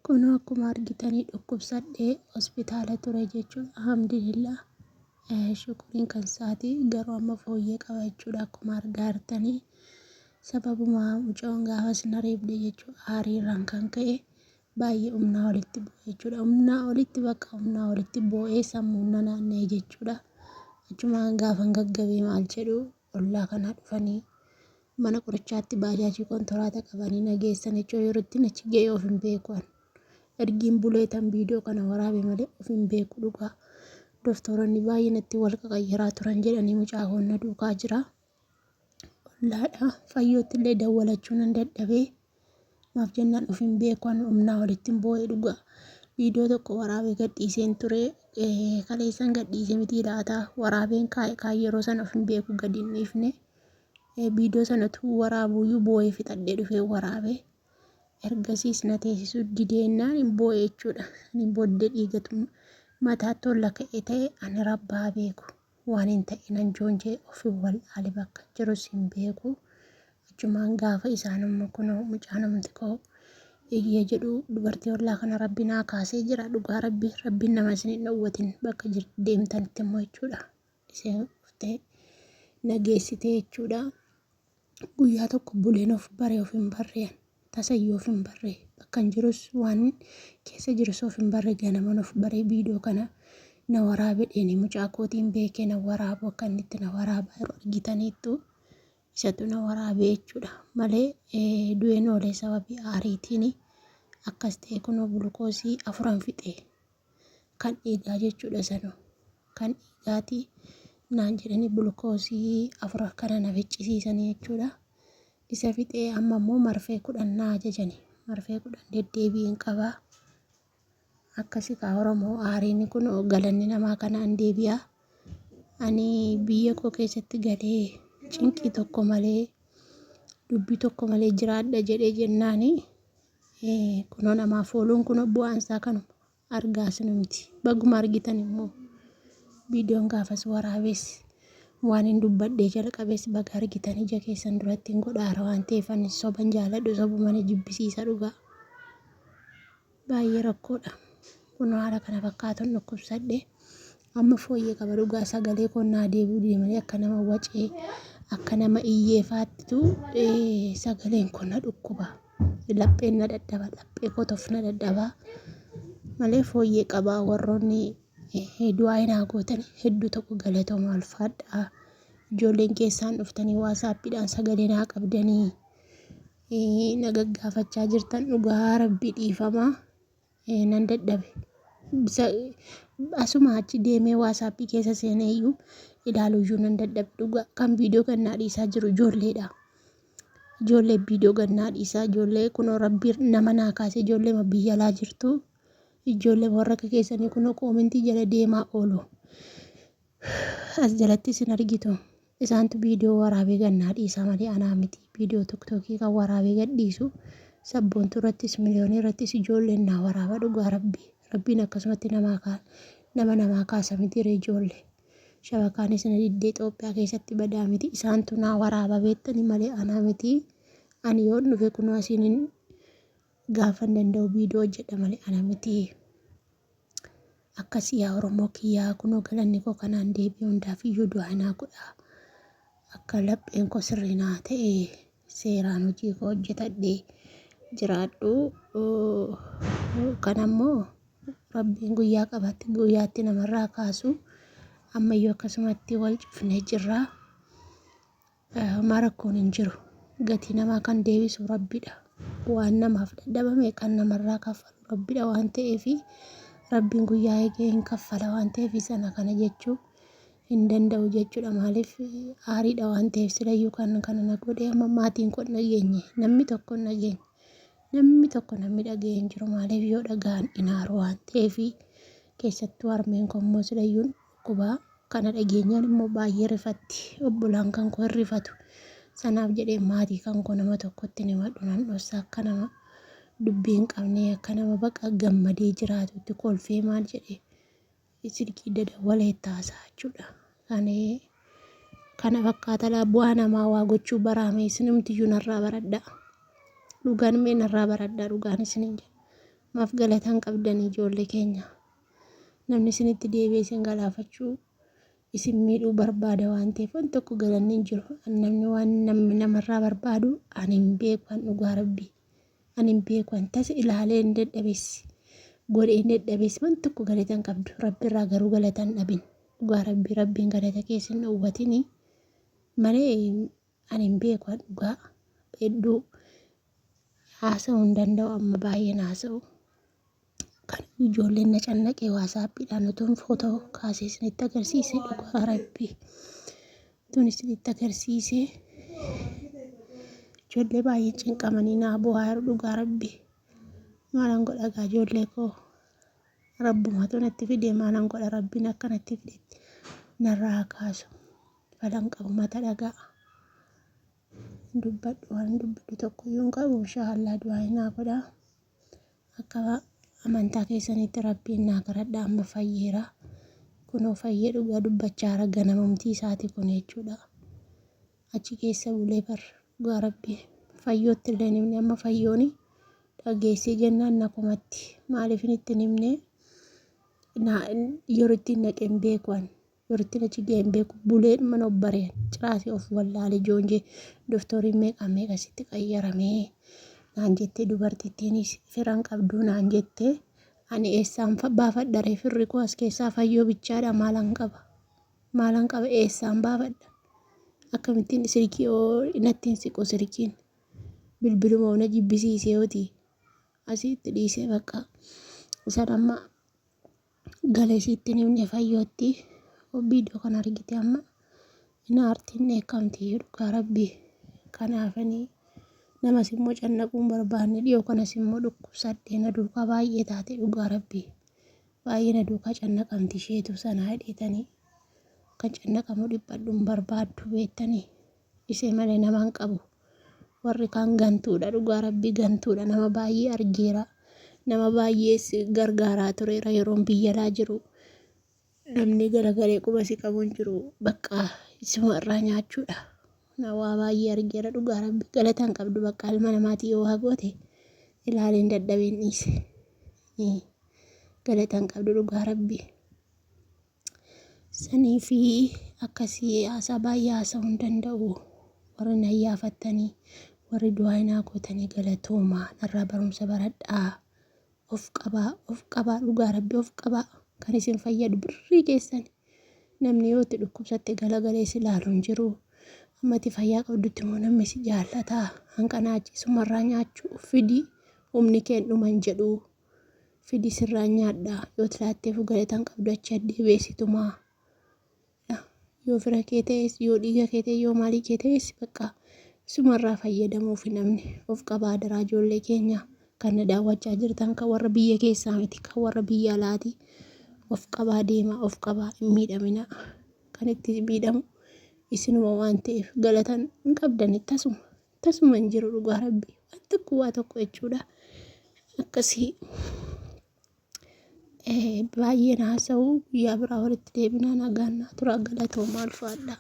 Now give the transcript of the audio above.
Kunoo akkuma argitanii dhukkubsadhee hospitaala ture jechuudha. Alhamdulillah shukuriin kan isaati garuu amma fooyyee qaba jechuudha akkuma argaa jirtanii. Sababuma mucoon gaafas na reebde jechuudha aariirraan kan ka'e baay'ee humnaa olitti bu'e jechuudha. Humnaa olitti bakka humnaa olitti boo'ee sammuun na naanna'e jechuudha. Achumaan gaafan gaggabee maal jedhu ollaa kanaa dhufanii mana qorichaatti baajaajii kontoraata qabanii na geessan jechuudha. Yeroo ittiin achi ga'e of hin beeku an. Ergiin bulee tan viidiyoo kana waraabe malee of hin beeku dhugaa. Doktoronni baay'ee natti wal qaqayyaraa turan jedhanii mucaa koon na duukaa jira. Ollaadha. Fayyootti illee dawwalachuu nan dadhabee. Maaf jennaan of hin beeku an humnaa olittin boo'e dhugaa. Viidiyoo tokko waraabee gadhiiseen ture. Kaleessan gadhiise mitii laata waraabeen kaa'e kaan yeroo sana of hin beeku gadi hin dhiifne. Viidiyoo sana utuu waraabuuyyuu boo'ee fixadhee dhufee waraabe. Ergasiis na teessisuu dideennaan hin boo'e jechuudha. Ani booddee dhiigatu mataatti ol ka'e ta'e ani rabbaa beeku. Waan hin ta'e nan joonja'e of hin wal'aale bakka jirus hin beeku. Achumaan gaafa isaanumma kunoo mucaanumti koo iyya jedhu dubartii ollaa kana rabbi naa kaasee jira dhugaa rabbi rabbiin nama isin hin dhowwatin bakka deemtanitti immoo jechuudha. Isheen dhuftee na geessitee jechuudha. Guyyaa tokko buleen of bare of hin barreen tasayyuu of hin barre bakkan jirus waan keessa jirus of hin barre ganaman of bare viidiyoo kana na waraabe dheeni mucaa kootiin beekee na waraabu akka inni itti na waraabaa yeroo argitaniittu isatu na waraabee jechuudha malee du'een oolee sababii aariitiin akkas ta'e kunoo gulukoosii afuran fixe kan dhiigaa jechuudha sanuu kan dhiigaati naan jedhanii gulukoosii afur akkana na ficcisiisanii jechuudha. Isa fixee amma immoo marfee 10 na ajajani. Marfee 10 deddeebiin qaba. Akkasi kaa Oromoo aariin kun galanni namaa kanaan deebi'a. Ani biyya koo keessatti galee cinqii tokko malee dubbii tokko malee jiraadha jedhee jennaani kunoo namaaf ooluun kunoo bu'aan isaa kanuma. Argaa isinumti. Baguma argitan immoo viidiyoon gaafas waraabes waan hin dubbadhee jalqabes baga argitan ija keessan duratti hin godhaara waan ta'eef ani soban jaaladhu sobuma na jibbisiisa dhugaa. Baay'ee rakkoodha. Kun haala kana fakkaatuun dhukkubsadhe. Amma fooyyee qaba dhugaa sagalee koon naa deebi'uu dide malee akka nama wacee akka nama iyyee faattitu sagaleen koo na dhukkuba. Lapheen na dhadhaba laphee koo tof na dhadhaba malee fooyyee qaba warroonni du'aa naa gootan hedduu tokko galatooma ulfaadhaa. Ijoolleen keessaan dhuftanii waasaappiidhaan sagalee naa qabdanii na gaggaafachaa jirtan dhugaa rabbii dhiifamaa. Nan dadhabe. Asuma achi deemee waasaappii keessa seenee iyyuu ilaaluu iyyuu nan dadhabe dhugaa. Kan viidiyoo gannaa dhiisaa jiru ijoolleedha. Ijoollee viidiyoo gannaa dhiisaa ijoollee kunoo rabbi nama naa kaase ijoollee biyya alaa jirtu. Ijoollee warra akka keessanii kunoo koomentii jala deemaa oolu. As jalatti isin argitu. Isaantu viidiyoo waraabee gad naa dhiisa malee anaa miti. Viidiyoo tiktookii kan waraabee gad dhiisu sabboontuu irrattis miliyoonii irrattis ijoolleen naa waraaba dhugaa rabbii. Rabbiin akkasumatti namaa kaa nama namaa kaasa miti ree ijoollee. Shabakaanis na diddee Itoophiyaa keessatti badaa miti. Isaantu naa waraaba beektanii malee anaa miti. Ani yoon dhufe kunoo asiin hin gaafan danda'u viidiyoo hojjedha malee ana miti. Akkasi yaa Oromoo kiyyaa kunoo galanni koo kanaan deebi'e hundaaf iyyuu du'aa naa godhaa. Akka lapheen koo sirrii naa ta'e seeraan hojii koo hojjetadhee jiraadhu. Kan ammoo rabbiin guyyaa qabatti guyyaatti namarraa kaasu ammayyuu akkasumatti wal cufnee jirra. Homaa rakkoon hin jiru. Gatii namaa kan deebisu Rabbidha. Waan namaaf dadhabame kan namarraa kaffalu Rabbidha waan ta'eef Rabbiin guyyaa eegee hin kaffala waan ta'eef sana kana jechuu hin danda'u jechuudha. Maaliif aariidha waan ta'eef silayyuu kan kana na godhe amma maatiin koo hin dhageenye namni tokko hin dhageenye namni tokko namni dhaga'e hin jiru maaliif yoo dhaga'an hin aaru waan ta'eef keessattuu harmeen koo immoo silayyuun Dhukkubaa kana dhageenyaan immoo baay'ee rifatti. Obbolaan kan koo hin rifatu. Sanaaf jedhee maatii kan koo nama tokkotti hin himadhu nan dhossa akka nama dubbii hin qabnee akka nama baqa gammadee jiraatutti kolfee maal jedhee silkii dadawwalee itti haasa'a jechuudha. Kan kana fakkaata laa bu'aa namaa waa gochuu baraame isinumtiyyuu narraa baradhaa. Dhugaan mee narraa baradhaa dhugaan isiniin jedha. Maaf galata hin qabdan ijoollee keenya? Namni isinitti deebi'ee isin galaafachuu isin miidhuu barbaada waan ta'eef waan tokko galanni hin jiru. Namni waan namni namarraa barbaadu ani hin beeku an dhugaa rabbii. Ani hin beeku an tasa ilaalee hin dadhabessi. Godhee hin dadhabessi waan tokko galata hin qabdu. Rabbi irraa garuu galata hin dhabin. Dhugaa rabbii rabbiin galata keessa hin dhowwatini malee ani hin beeku an dhugaa hedduu haasa'uu hin danda'u amma baay'een haasa'u. Kan ijoolleen na cannaqe waasaappiidhaan utuun footoo kaasee isinitti agarsiise dhugaa rabbii. Utuun isinitti agarsiise ijoollee baay'ee cinqamanii naa bu'aa jiru dhugaa rabbii. Maalan godha gaa ijoollee koo rabbumatu natti fide maalan godha rabbiin akka natti fidetti narraa haa kaasu. Falan qabu mata dhagaa. Dubbadhu waan dubbadhu tokkoyyuu hin qabu inshaallah du'aa naa godhaa. Akka amantaa keessanitti rabbiin naa kadhadha amma fayyeera. Kunoo fayyee dhugaa dubbachaa jira ganamumtii isaati kun jechuudha. Achi keessa bulee bar dhugaa rabbii fayyootti illee hin himne amma fayyooni dhageessee jennaan na komatti maaliif itti hin himne yeroo ittiin naqee hin beeku ani. Yorittin achi ga'e hin beeku. Buleen mana of bareen ciraasee of wallaale joonjee doktoriin meeqa meeqa sitti qayyaramee naan jettee dubartittiinis firan qabduu naan jettee ani eessaan baafadha ree firri koo as keessaa fayyoo bichaadha maalan qaba maalan qaba eessaan baafadha akkamittiin silkii oo natti hin siqu silkiin bilbiluma na jibbisiisee yooti asitti dhiisee bakka isaan amma gale isiitti hin himne fayyootti viidiyoo kana argite amma hin aarti hin dheekkamti dhugaa rabbii kanaafanii namas immoo cannaquu hin barbaanne dhiyoo kanas immoo dhukkubsadhee na duukaa baay'ee taate dhugaa rabbii baay'ee na duukaa cannaqamti isheetu sanaa hidheetanii kan cannaqamu dhiphadhu hin barbaaddu beektanii isee malee nama hin qabu. Warri kaan gantuudha dhugaa rabbii gantuudha nama baay'ee argeera nama baay'ees gargaaraa tureera yeroon biyya alaa jiru namni garagalee quba si qabu hin jiru bakka isuma irraa nyaachuudha. Na waa baay'ee argeera dhugaa rabbii galata hin qabdu bakka ilma namaatii yoo waa goote ilaaleen dadhabeen dhiise. Galata hin qabdu dhugaa rabbii. Sanii fi akkasii haasaa baay'ee haasa'uu hin danda'u. Warri na iyyaafattanii, warri du'aa naa gootanii galatoomaa. Narraa barumsa baradhaa. Of qabaa, of qabaa, dhugaa rabbi of qabaa. Kan isin fayyadu birrii keessan. Namni yoo itti dhukkubsatte galagalee si ilaalu hin jiru. Amma itti fayyaa qabdutti immoo namni si jaallata. Hanqanaa achi isumarraa nyaachuu fidi humni kee hin dhuman jedhu. Fidi sirraan nyaadha yoo tilaatteefu galata hin qabdu achi addee beessitumaa yoo fira kee ta'es yoo dhiiga kee ta'e yoo maalii kee ta'es bakka isumarraa fayyadamuufi namni of qabaa daraa ijoollee keenya kan na daawwachaa jirtan kan warra biyya keessaa miti kan warra biyya alaati of qabaa deemaa of qabaa hin miidhamina kan itti miidhamu isinuma waan ta'eef galatan hin qabdani tasuma tasuma hin jiru dhugaa rabbi waan tokko waa tokko jechuudha akkasii baay'een haasa'u guyyaa biraa walitti deebinaa nagaan naa turaa galatoomaa ulfaadhaa.